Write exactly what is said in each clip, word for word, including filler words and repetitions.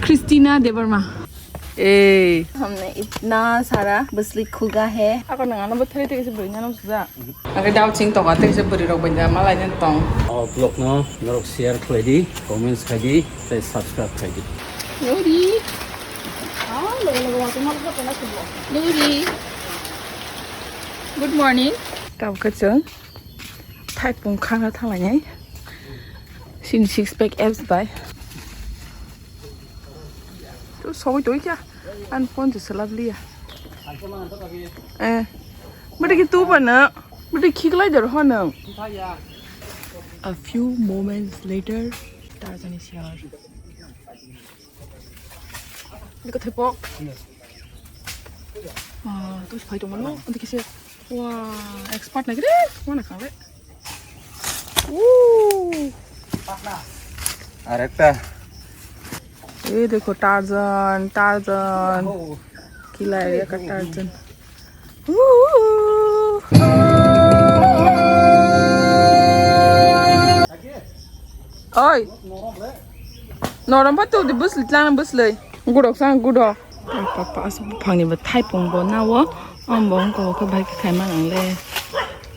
Christina Debbarma. Ei. हमने इतना सारा बसली खुगा है। Ako nang ano bwthai tei kisa bwrwi nano suja. Ang dao ching tonga tei kisa bwrwi rok bai da malai nang tong. O vlog no norok share khlai di, comments khai di, tei subscribe khai di. Nuri. Ah, logo logo wa tuma ko tona subo. Nuri. Good morning. Tao kachang. Thaipung khana thanglainai. Sini six pack abs bai. Tu sogwi twi kya? An phone se selap liya. Eh. Bwtwi ki tu ba na? Bwtwi khiklai der ho nang. A few moments later, Tarzan is here. Ini ka thepok. Ah, tu sipai tong mano. Nanti kisi. Wah, expert lagi deh. Mana kang le? Woo. Arekta. Ye dekho Tarzan, Tarzan. Kila ya ka Tarzan. Woo. Oi. Norom pa tu di bus litlang bus lei. Gudok sang gudok. Papa, asuk buphangni bo thaipung bo nawo. Ang bo wngkha khe bai khe khaima nang le.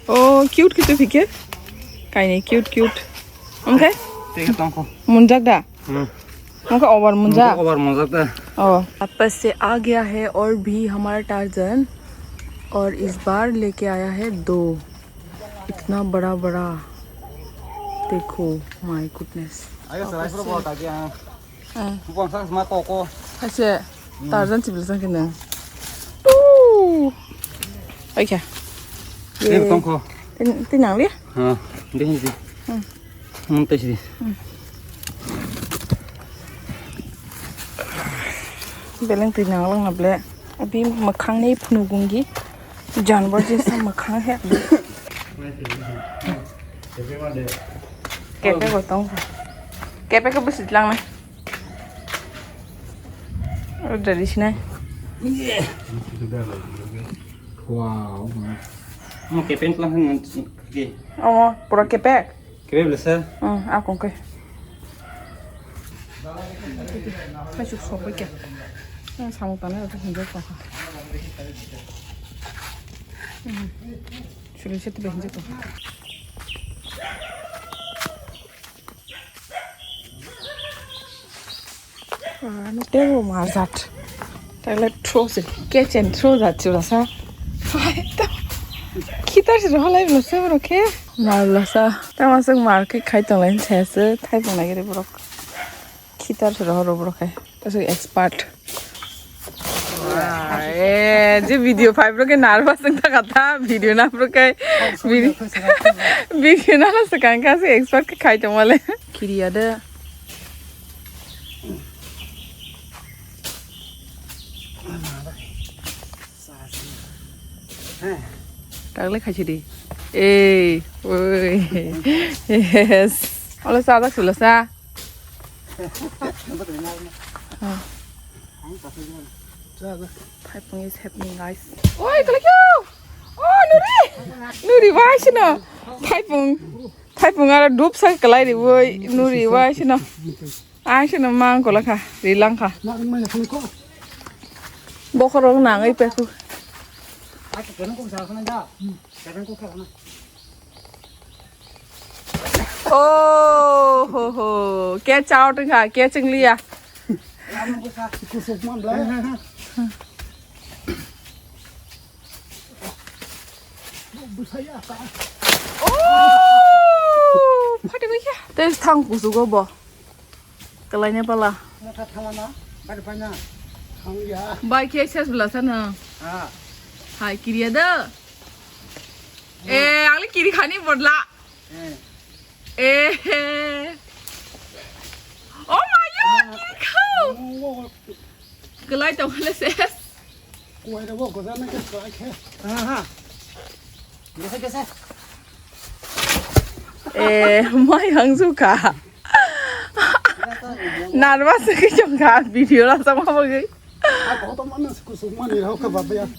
Oh, cute khe twi phikhe. Kainwi cute, cute. Wngkhe? Tei khe tongkho. Munjak da? Hmm. Wngkha over munjak? Over munjak da. Oh. वापस से आ गया है और भी हमारा टार्जन, और इस बार लेके आया है दो। इतना बड़ा बड़ा। देखो, my goodness. Ayo, sarai pura bol tagi, ah. Eh. Buang sang sma toko. Haise, Tarzan chibil sang kene. Tu. Oke. Eh, tongko. Tin, tin nang li? Ha, deh, deh. Hmm. Hmm, teh sih. Hmm. Beleng tin nang lang na ble. Abi makhang ni phunu gungi. Janwar jesa makhang he. Kepe ko tong. Kepe ko bisi lang na. Udah di sini. Wow. Mau kepe lang kan? Oke. Oh, pura kepe. Kebab lesa? Hmm, aku ke. Masuk sopo ke? Yang sama tanah itu hinjau kok. Hmm. Sudah sih tiba hinjau kok. Ano tebo majat. Tagla throw se, catch and throw jat chula sa. Khitar se rohalai bolo se boro khe. Mar bolo sa. Tama se mar khe khai tong lai se se thai tong lai gere borok. Khitar se rohoro borok khe. Ta se expert. Eh, je video five ro khe nervous wng thaka ta, video na boro khe, video, video na se kang kha se expert khe khai tong male. Kiriya de. Tagle khaisi di. Ei, oi. Yes. Olo sa dak sulo sa. Thaipung is happening, guys. Oi, kala kyo. Oh, Nuri. Nuri, wai sino. Thaipung. Thaipung aro dup sa kalai ri woi. Nuri, wai sino. Ang sino mang kola kha, rilang kha. Bokhorok nangwi peku. Oh, ho, ho. Catch out wngkha, catch wngliya. Oh! Phati bai khe. Tei thang kusugo bo. Kalai ne pala. Motha thala na, bari pai na. Thang ya. Bai khe ses bla sa na. Ha. Hai kiriya da. Eh, ang le kiri khani bodla. Eh. Eh. Oh my God, kiri khao. Kalai tong le ses. Kuai da bo goza na ke kalai khe. Ha ha. Gese gese. Eh, mai hang su ka. Nervous ke chong ka video la sama bo ge.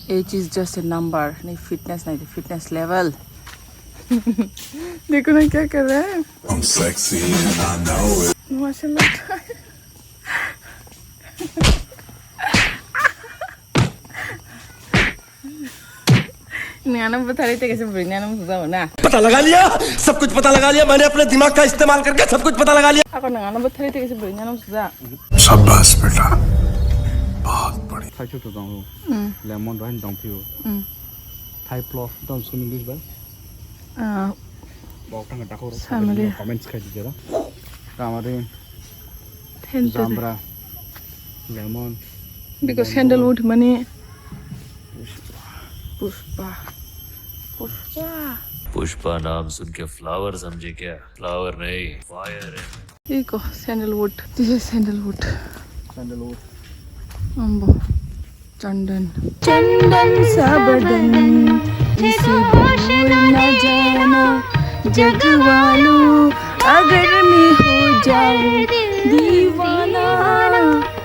Age is just a number, ni fitness nai di, fitness level. Dekho na kya kar raha hai? I'm sexy and I know it. Mashallah. Nang ano bwtharwi tei kaisa bwrwi nang ano sujao na. पता लगा लिया, सब कुछ पता लगा लिया, मैंने अपने दिमाग का इस्तेमाल करके सब कुछ पता लगा लिया। Ako nang ano bwtharwi tei kaisa bwrwi nang ano suja. शाबाश बेटा, बहुत बढ़िया। Thai chutu tongo. Hmm. Lemon rain tong phio. Hmm. Thai plo tong sini English ba? Ah. Bok tang ta khoro. Samili. Comments khai di jara. Tamari. Thank you. Jambra. Lemon. Because sandalwood mani Pushpa. Pushpa. Pushpa नाम सुन के फ्लावर समझे क्या? फ्लावर नहीं, फायर है। Iko sandalwood. This is sandalwood. Sandalwood. Ambo. Chandan. चंदन सा बदन, इसे दूर न जाना, जग वालों, अगर मैं हो जाऊं दीवाना।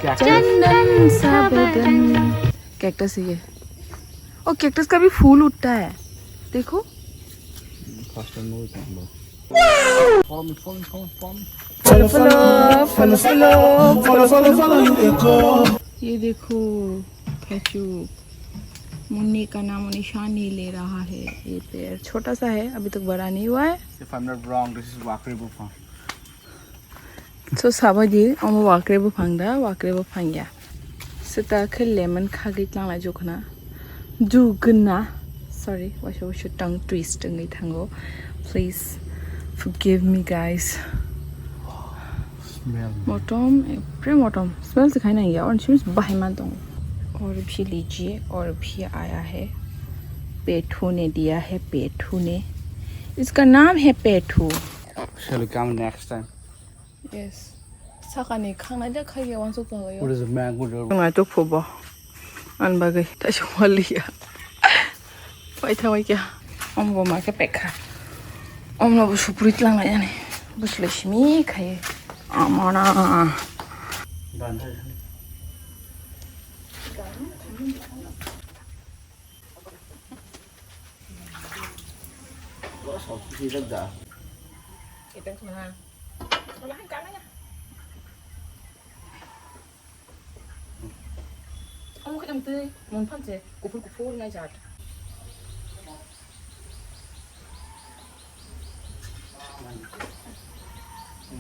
Cactus? चंदन सा बदन। Cactus है ये। ओ, cactus का भी फूल उठता है, देखो। First time no. Follow me, follow me, follow me, follow me. Follow, follow, follow, follow, follow, follow, follow, follow. ये देखो, कैचू मुन्नी का नामो निशान नहीं ले रहा है। ये पेड़ छोटा सा है, अभी तक बड़ा नहीं हुआ है। If I'm not wrong, this is Wakre Buphang. So, sabaidi, omo wakre buphang da, wakre buphang ya. Sita khe lemon khagwi tlanglai jukna. Jugna. Sorry, waisa waisa tongue twist wngwi thango. Please forgive me, guys. Smell. Motom, epre motom. Smell se khaina ya, on sims bahai man tong. और भी लीजिए, और भी आया है। पेठू ने दिया है, पेठू ने। इसका नाम है पेठू। Shall we come next time? Yes. Sakani khangnai da khai ya wansuk tong yo. What is a mango? Ngai to phubo. An bagwi taisa waliya. Pai thangwi kya. Om bo ma khe pekha. Om no bo supri tlang lai ani. Buslai simi khai. Amana. Dan hai. Ora sok sijak da. Iteng sana. Wala han kana ya. Omo khe tei mon phan se kuphur kuphur nai jat.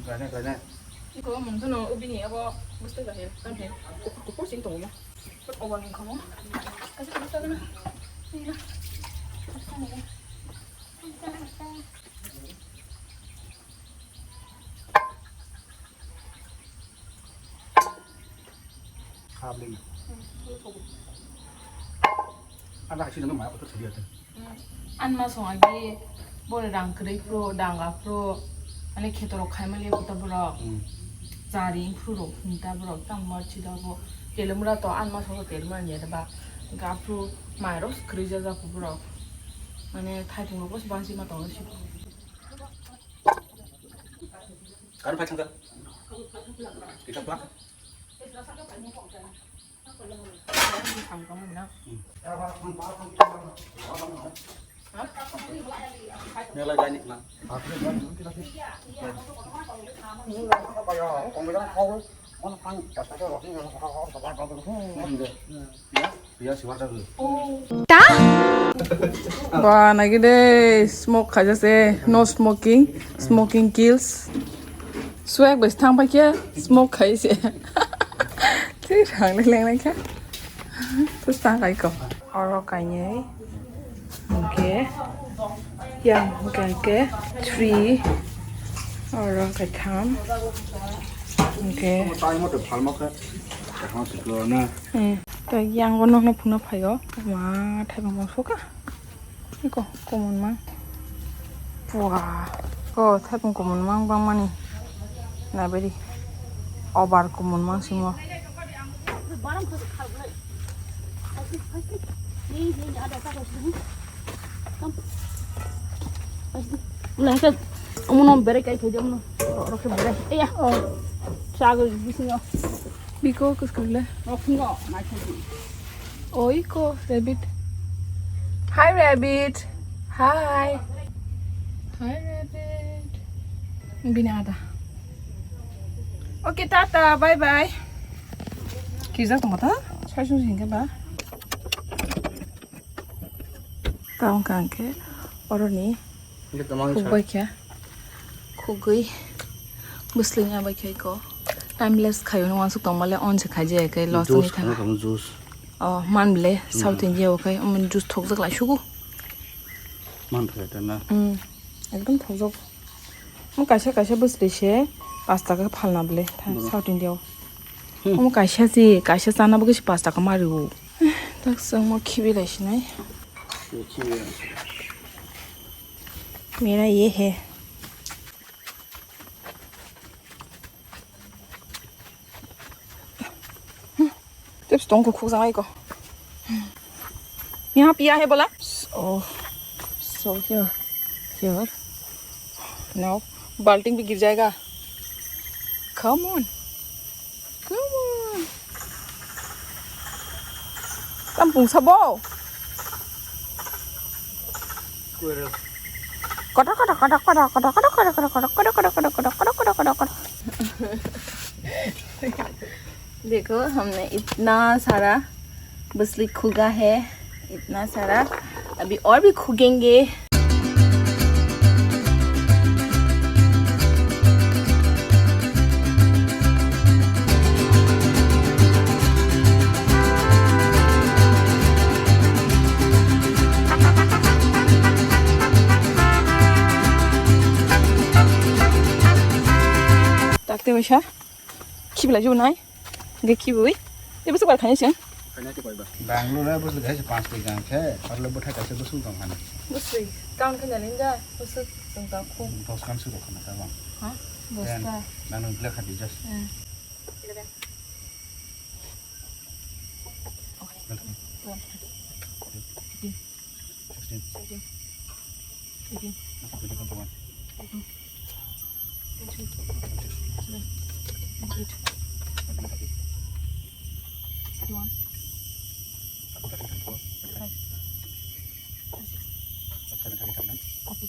Gana, gana. Iko mon phano ubini abo busto bahir kan he kuphur kuphur sing tongo. Obo ni khomo. Kasi kuphur gana. Ina. Khabling. Ana kasi nama apa tu sedia tu? Anma song agi bore rang kwrwi phuru, danga phuru, mane khetorok khai mali kuta borok. Jari phuru rok hinta borok tam marchi da bo. Telemura to anma song telemura ni da ba. Ga phuru mai rok kwrwi ja ja phuru borok. Mane thaitung rok bos bangsi ma tongo si. Kar phai thangkha. Kita plak. Nela jani na. Ya. Ba, naikhe de smoke khaijak se, no smoking, smoking kills. Swag bai thang paikhe smoke khai se. Tei rang le lengnai kha. Tei sa kai ko. Oro kainwi. Hwnkhe yang hwnkhe three. Oro kaitham. Hwnkhe. Time mate phalma khe. Kaham siklo na. Hmm. Tei yang bo nokno phunukna phaio. Ma thaibang bang sokha. Iko, kumun mang. Pua. Ko, thaipung kumun mang bang mani. Nai bari. Obar kumun mang simo. Mulai ke, omono berai kai thoi de omono. Oro ke berai. Iya. Oh. Sago bisingo. Biko kuskurile. Okingo, mai thoi. Oi ko rabbit. Hi rabbit. Hi. Hi rabbit. Bini ada. Okay, tata, bye bye. Kijak tongma ta? Sai sung sing ke ba? Tamo kha hwnkhe oroni khukbai kha. Khugwi bwsling ya bai khai ko. Timeless khayo no wansuk tongmale on se khaijaya kai loss wngwi thangkha. Juice. Oh, man ble South India o kai, um, juice thokjak lai sugo. Man thai ta na. Hmm, ekdom thokjak. Mo kaisa kaisa bwsli se paanch taka phalna ble tha South India o. Hmm. Omo kaisa se, kaisa chana bo khe se paanch taka ma rwo. Tak chwng mo khibi lai sinai. Mera ye hai. Tips tong ko khuk jangai ko. Yaha piya hai bola. Oh, so here, here. Now, balting bhi gir jayega. Come on. Come on. Tam pung sabo. Kotor, kotor, kotor. देखो, हमने इतना सारा बसली खुगा है, इतना सारा, अभी और भी खुगेंगे। Takte waisa khibi lai jubunai, hingke khibui tei bwswk bar khainai chwng. Bangalore o bwswk hai se panch bai jang khe, arlo bwthai kaisa bwswk tong khana. Bwswk town khe nani da bwswk chwng ta khu. Dos kan se rok khana ta bang. Ha? Dos ta. Nang nang black hadi just. Hmm. Eleven. Okay. Eleven. Twelve, thirteen, fifteen. Sixteen. Seventeen. Eighteen. Twenty-one. Twenty-two. Twenty-three. Twenty-seven. Twenty-eight. Twenty-nine. Thirty. Thirty-one. Thirty-four. Thirty-five. Thirty-six. Thirty-seven, thirty-eight, thirty-nine. Forty.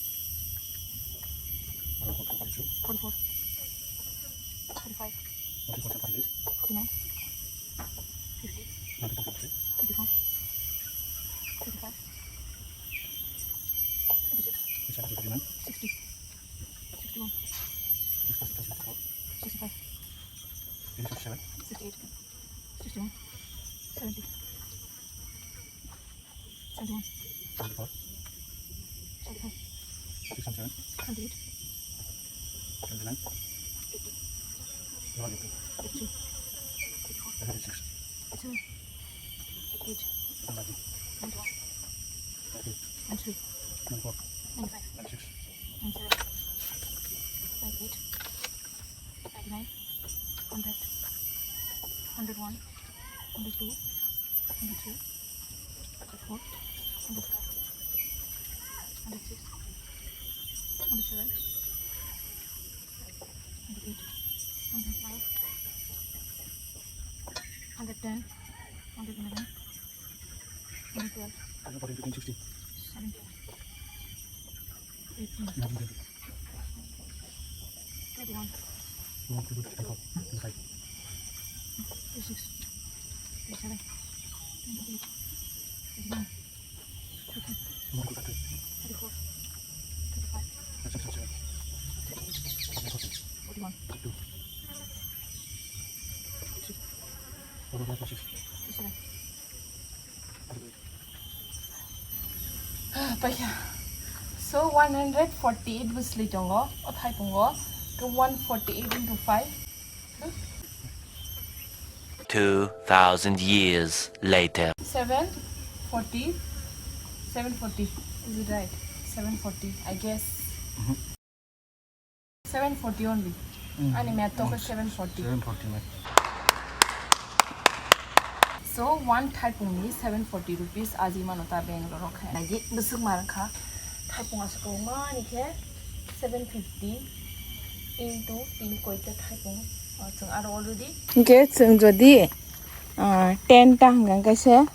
Forty-two. Forty-four. Forty-five. Forty-four, forty-eight. Forty-nine. Fifty. Fifty-four. Fifty-five. Fifty-six. Sixty. Sixty-one. Sixty-five. Sixty-eight. Sixty-one. Seventy. Seventy-one. Seventy-four. Seventy-five. Sixty-seven. Seventy-eight. Seventy-nine. Eighty. Eighty-two. Eighty-three. Eighty-four. Eighty-six. Eighty-seven. Eighty-eight. Ninety. Ninety-one. Ninety. Ninety-three. Ninety-four. Ninety-five. Ninety-six. Ninety-seven. Ninety-eight. Ninety-nine, hundred, hundred one, hundred two, hundred three, hundred four, hundred five, hundred six, hundred seven, hundred eight, hundred nine, hundred ten, hundred eleven, hundred twelve, hundred fourteen, fifteen, sixteen, seventeen. Eighteen. Twenty-one. Twenty-five. Twenty-six. Twenty-seven. Twenty-eight. Twenty-nine. Thirty. Thirty-four. Thirty-five. Thirty-eight. Forty-one. Forty-two. Forty-three. Forty-four. Forty-seven. Paikha. So, one hundred forty-eight bwsli tongo, o thaipungo. Ke one forty-eight into five. Two thousand years later. Seven forty, seven forty. Is it right? Seven forty, I guess. Seven forty only. Mm. Ani math to khe seven forty. Seven forty math. So, one thaipungni seven forty rupees aji mano ta Bangalore o khe. Nagi bwswk mar kha. Thaipung aswk kwbangma ni khe seven fifty into tin koi ta thaipung. O, chwng aro already. Hingke chwng jodi, ah, ten ta hwnka hwnkhe se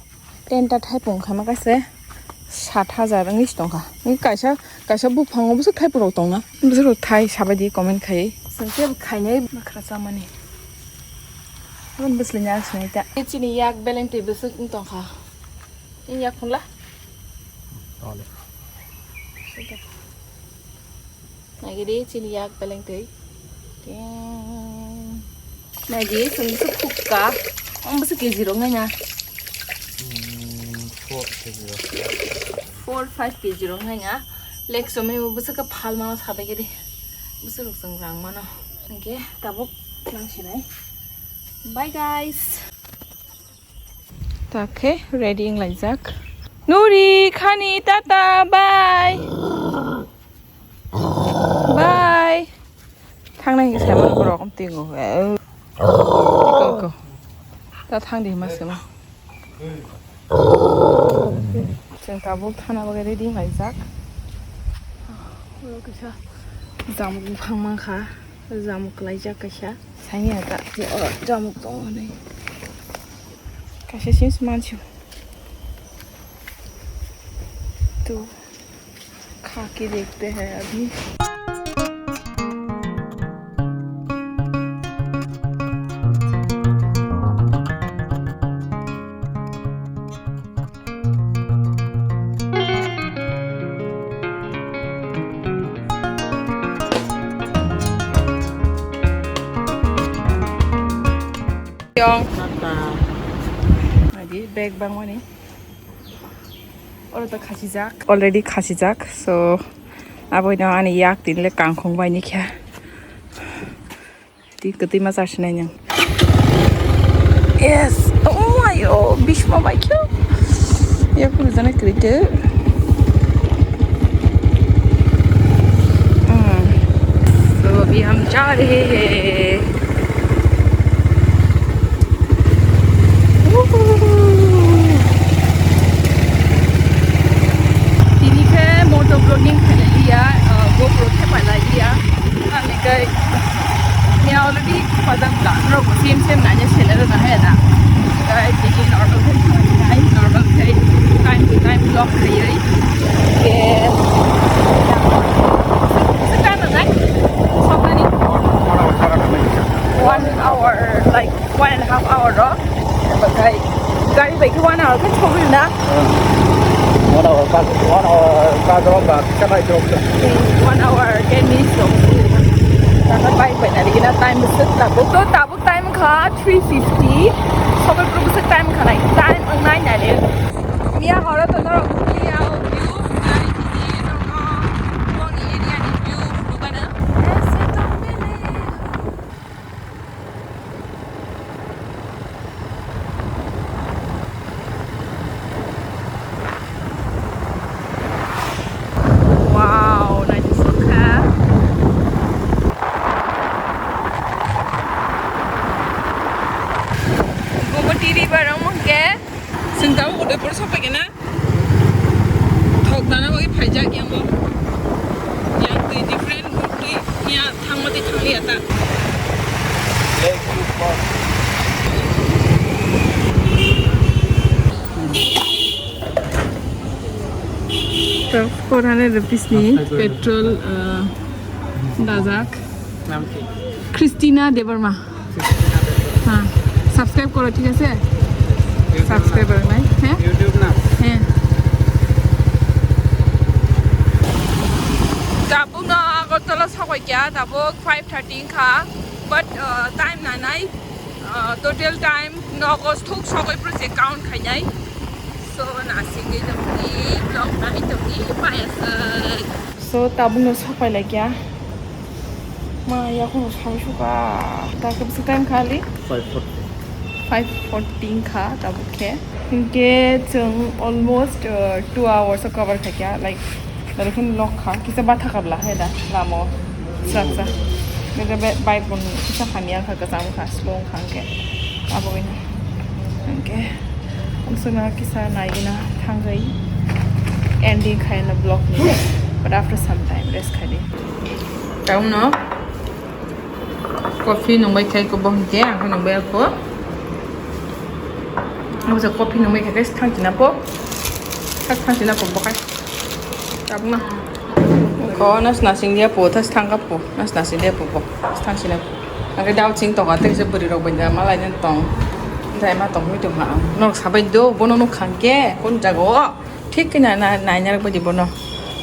Ten ta thaipung khaima kaisa sat hajar wngwi se tongkha. Wngwi kaisa, kaisa buphango bwswk thaipungrok tongna. Bwswkrok thai sabaidi comment khaiwi. Chwng khe khainai bakhra chamani. Aboni bwswlini yak sinai ta. Chini yak beleng twi bwswk wng tongkha. Wng yak phunla? Ole. Sudah. Nagi di chini yak beleng tei. Ting. Nagi sung su khukka. Ang bwswk K G rok nai na? Hmm, four K G rok. Four, five K G rok nai na? Lek somni bwswk ka phal ma sabai gidi. Bwswk rok sung rang mano. Oke, tabuk nang sinai. Bye guys. Takhe ready wnglaijak. Nuri, khani, tata, bye. Bye. Thangnai hwnkhe saimano borok, amtwi wngo. Iko, iko. Ta thangdi hima sima. Chwng tabuk thana bagwi ready wnglaijak. Oro kaisa jamuk buphang mankha. Jamuk kwlaijak kaisa. Saini ata je o jamuk tongo hinwi. Kaisa sins mansiu. Tu kha ke dekhte hai abhi. Yong. Adi bag bangmani. Oro to khasijak. Already khasijak. So, aboino ani yak tinle kangkhong bai ni kha. Ti kwtwi ma charsinai nwng. Yes. Oh my, oh, bishma bai kyo. Ya pun jana krite. Hmm. So, abhi hum ja rahe hain. Woohoo. Tini khe moto vlogging khailaiya, uh, GoPro khe pailailiya. Ani kai, mia already khajak da, rok same same nanya channel na hai da. Kai tini normal khe nai, normal khe time to time vlog khaiwi. Ke, se time nai, sokani one hour, like, one and a half hour ro. Omokai gari bai khe one hour khe sogwi na. One hour pas, one hour pas rok ba kisa bai rok. One hour ten minutes rok. Tata bike bai nari gina time bwswk tabuk to tabuk time kha three fifty. Sobai bwswk time kha nai time wngnai nai le. Mia horo to norok view nai tini norok boni area ni view nugana. Wow, naithothok kha. Gomoti river omo hwnkhe. Chwng tabuk Udaipur sokphaikha na? Thok dana bagwi phaijak yang bo. Yang twi different twi ya thangma twi thangliya ta. Four hundred rupees ni petrol, uh, dajak. নাম কি? Christina Debbarma. হ্যাঁ, subscribe করো, ঠিক আছে? YouTube নাম। Subscribe করো নাই? হ্যাঁ? YouTube নাম। হ্যাঁ। Tabuk no Agartala sokoi kya, tabuk five thirty kha, but, uh, time nanai, uh, total time nogo thuk sokoi pro se count khainai. So, nasing de tongni, vlog nai tongni, payasai. So, tabuk no sokoi lai kya. Ma, yakung sai suka. Ta khe bisi time khali? Five forty. Five forty kha tabuk khe. Hinkhe chwng almost, uh, two hours o cover khaikha, like, nokha kisa batha kabla hai da lamo srangsa. Bike bo kisa hamya kha, kwcham kha, slow kha hinkhe. Abo wngkha hinkhe. Ang suna kisa naigina thangwi ending khaina vlog ni, but after some time rest khaidi. Tauno coffee nungbai khai ko bo hinkhe ang nungbai ko. Ang sa coffee nungbai khai thang china po. Thang china po bo khai. Tabna. Ko nas nasing dia po, tas thang ka po. Nas nasing dia po bo. Thang china po. Ang dau ching to ka te se buri rok bai da malai nen tong. Dai ma tong mi tong ha. Nok sabai do bono nok khang ke kon jago. Thik khe na, na, nainarok baidi bono.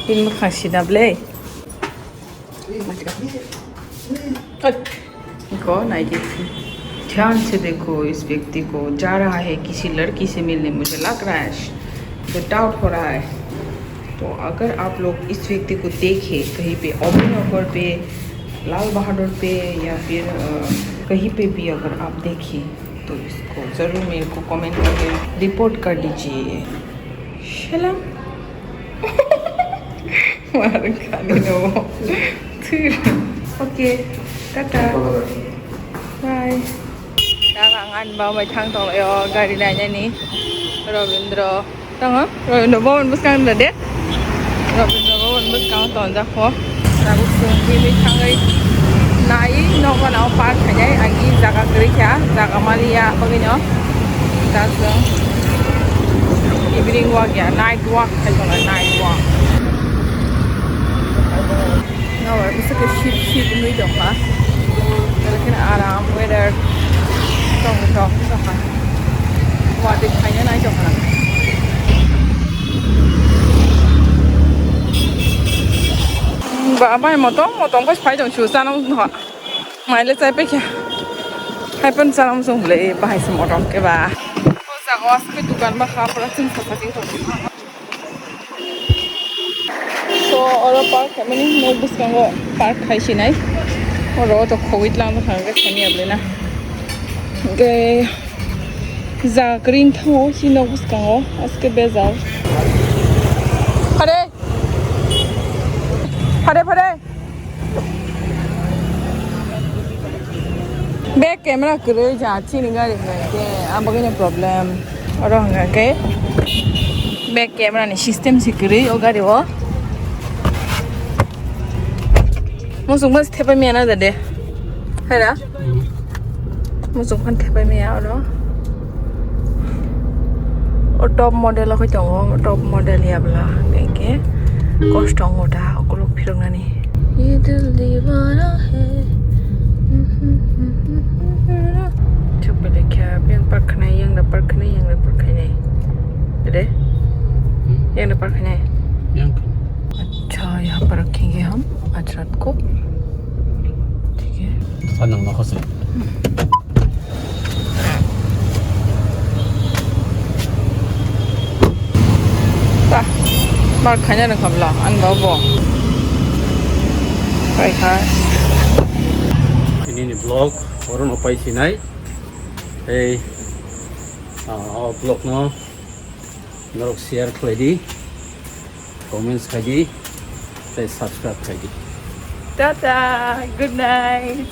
Bini mwkhang sida ble. Ko naidi. ध्यान से देखो इस व्यक्ति को, जा रहा है किसी लड़की से मिलने, मुझे लग रहा है, मुझे डाउट हो रहा है। तो अगर आप लोग इस व्यक्ति को देखें कहीं पे ओपन ऑफर पे, लाल बहादुर पे या फिर, अ, कहीं पे भी अगर आप देखें तो इसको ज़रूर मेरे को कमेंट करके रिपोर्ट कर दीजिए। Salam. Marwk kha nini bo. Thwirok. Okay. Tata. Bye. Da ang ani bamai thang tong laio gari nainani. Robindra. Tongo? Robindra Bhavan bwskango de. Robindra Bhavan bwskango tonjak kho. Tabuk chwng bini thangwi nai nogo no park khainai. Agi jaga kwrwi kha. Jaga maliya bagwino. Da chwng evening walk ya, night walk khai tongo, night walk. Nobar bwswk khe shit shit wngwi tongkha. Belai kheno aram weather tong tong tongkha. Watwi khaina nai tongkha. Ba bai motom motom khe phai tong su chana wngkha. Maile chai paikha. Hai pon chana wngsong bwle bahai se motom khe ba. O jaga o aswk dukan ba kha pura chwng sasa chwng tong. So, oro park khaimani nok bwskango park khai sinai. Oro to khogwi tlang bwkha hwnkhe saimanya bwlai na. Hwnkhe ja green thango si nok bwskango aske bejal. Phare! Phare, phare! Back camera kwrwi ja chini gari hwnkhe abagwino problem. Oro hwnkha khe back camera ni system se kwrwi o gari o. Muchung mas thepai maya na da de. Hera? Muchung phan thepai maya oro. O top model o khe tongo, top model ya bwla hwnkhe kosto wngo da ukuluk phiroknani. Ye dil diwana hai. Chwk bai kha, yang park khnai, yang da park khnai, yang da park khainai. Re? Yang da park khainai. Yang. Acha, yahan park kiyenge hum, aaj raat ko. Thik hai. Sanang na khose. Ta, park khaina nang khabla, an ba bo. Pai kha. Ini ni vlog, oro no pai sinai. Ei, ah, o vlog no norok share khlai di, comments khai di, tei subscribe khai di. Tata, good night.